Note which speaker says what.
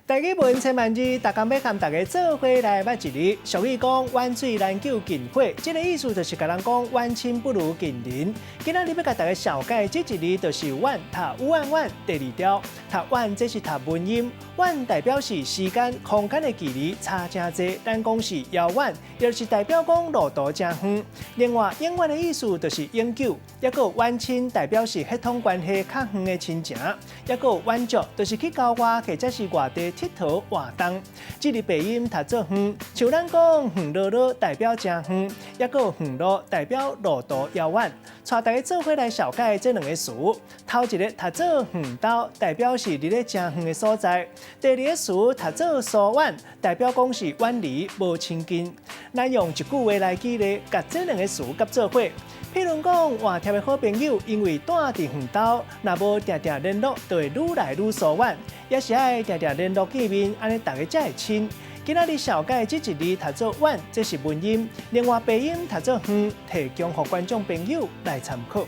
Speaker 1: 台語文千萬字，逐工欲佮大家做伙來捌一字。俗語講遠水難救近火，這个意思就是共人講遠親不如近鄰。今仔日欲共大家紹介這一字，就是遠，讀有遠遠。第二條，讀遠，這是讀文音，遠代表是時間、空間的距離差誠濟，咱講是遙遠，就是代表講路途誠遠。另外，永遠的意思就是永久，抑閣遠親代表是血統關係較遠的親情，抑閣遠足，就是去郊外或者是外地𨑨迌活動。這个白音讀做遠，像咱講遠囉囉代表誠遠，抑閣遠路代表路途遙遠。帶大家做伙來紹介這兩个詞，頭一个讀做遠兜，代表是佇咧誠遠的所在；第二个詞讀做疏遠，代表講是遠離無親近。咱用一句話來舉例，共這兩个詞夾做伙。譬如講，換帖的好朋友因為住佇遠兜，若無定定聯絡，就會愈來愈疏遠。也是愛定定聯絡見面，按呢大家才會親。今仔日紹介這一字讀做遠，這是文音；另外白音讀做遠，提供予觀眾朋友來參考。